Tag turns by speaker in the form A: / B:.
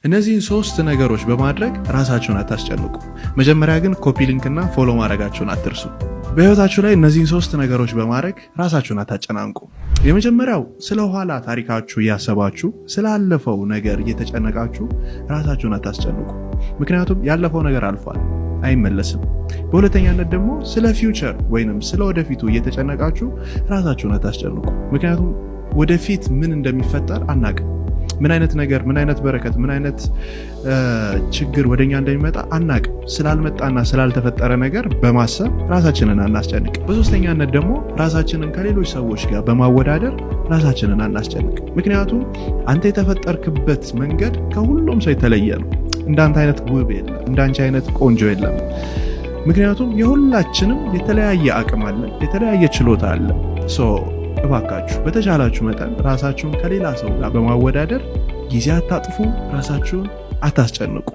A: እነዚህን ሶስት ነገሮች በማድረግ ራሳችሁን አታስጨንቁ። መጀመሪያ ግን copy link እና follow ማድረጋችሁን አትርሱ። በህይወታችሁ ላይ እነዚህን ሶስት ነገሮች በማድረግ ራሳችሁን አታጨናንቁ። የመጀመሪያው ስለ ኋላ ታሪካችሁ እያሰባችሁ፣ ስላለፈው ነገር እየተጨነቃችሁ ራሳችሁን አታስጨንቁ። ምክንያቱም ያለፈው ነገር አልፏል፣ አይመለስም። በሁለተኛነት ደግሞ ስለ future ወይንም ስለ ወደፊቱ እየተጨነቃችሁ ራሳችሁን አታስጨንቁ። ምክንያቱም ወደፊት ምን እንደሚፈጠር አናቅም። ምን አይነት ነገር፣ ምን አይነት በረከት፣ ምን አይነት ችግር ወደኛ እንደሚመጣ አናቅም። ስላልመጣና ስላልተፈጠረ ነገር በማሰብ ራሳችንን አናስጨንቅ። በሶስተኛነት ደግሞ ራሳችንን ከሌሎች ሰዎች ጋር በማወዳደር ራሳችንን አናስጨንቅ። ምክንያቱም አንተ የተፈጠርክበት መንገድ ከሁሉም ሰው የተለየ ነው። እንዳንተ አይነት ውብ የለም፣ እንዳንቺ አይነት ቆንጆ የለም። ምክንያቱም የሁላችንም የተለያየ አቅም አለን፣ የተለያየ ችሎታ አለ። So እባካችሁ በተቻላችሁ መጠን ራሳችሁን ከሌላ ሰው ጋር በማወዳደር ጊዜ አታጥፉ፣ ራሳችሁን አታስጨንቁ።